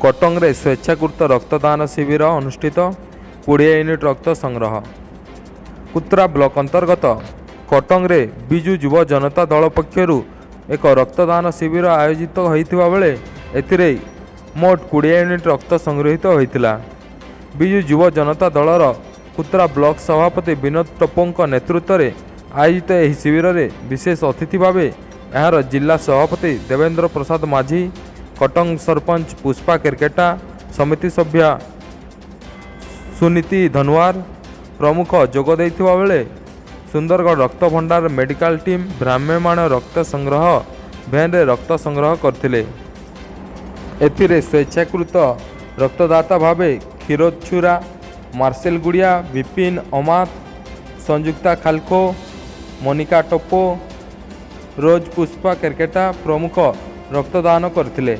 କଟଙ୍ଗରେ ସ୍ୱେଚ୍ଛାକୃତ ରକ୍ତଦାନ ଶିବିର ଅନୁଷ୍ଠିତ, 20 ୟୁନିଟ୍ ରକ୍ତ ସଂଗ୍ରହ। କୁତ୍ରା ବ୍ଲକ ଅନ୍ତର୍ଗତ କଟଙ୍ଗରେ ବିଜୁ ଯୁବ ଜନତା ଦଳ ପକ୍ଷରୁ ଏକ ରକ୍ତଦାନ ଶିବିର ଆୟୋଜିତ ହୋଇଥିବା ବେଳେ ଏଥିରେ ମୋଟ 20 ୟୁନିଟ୍ ରକ୍ତ ସଂଗୃହୀତ ହୋଇଥିଲା। ବିଜୁ ଯୁବ ଜନତା ଦଳର କୁତ୍ରା ବ୍ଲକ ସଭାପତି ବିନୋଦ ଟୋପୋଙ୍କ ନେତୃତ୍ୱରେ ଆୟୋଜିତ ଏହି ଶିବିରରେ ବିଶେଷ ଅତିଥି ଭାବେ ଏହାର ଜିଲ୍ଲା ସଭାପତି ଦେବେନ୍ଦ୍ର ପ୍ରସାଦ ମାଝୀ, କଟଙ୍ଗ ସରପଞ୍ଚ ପୁଷ୍ପା କେରକେଟା, ସମିତି ସଭ୍ୟା ସୁନୀତି ଧନୱାର ପ୍ରମୁଖ ଯୋଗ ଦେଇଥିବା ବେଳେ ସୁନ୍ଦରଗଡ଼ ରକ୍ତଭଣ୍ଡାର ମେଡିକାଲ ଟିମ୍ ଭ୍ରାମ୍ୟମାଣ ରକ୍ତ ସଂଗ୍ରହ ଭ୍ୟାନରେ ରକ୍ତ ସଂଗ୍ରହ କରିଥିଲେ। ଏଥିରେ ସ୍ୱେଚ୍ଛାକୃତ ରକ୍ତଦାତା ଭାବେ କ୍ଷୀରୋଦ ଛୁରା, ମାର୍ସେଲ ଗୁଡ଼ିଆ, ବିପିନ ଅମାତ, ସଂଯୁକ୍ତା ଖାଲଖୋ, ମନିକା ଟୋପୋ, ରୋଜ ପୁଷ୍ପା କେରକେଟା ପ୍ରମୁଖ ରକ୍ତଦାନ କରିଥିଲେ।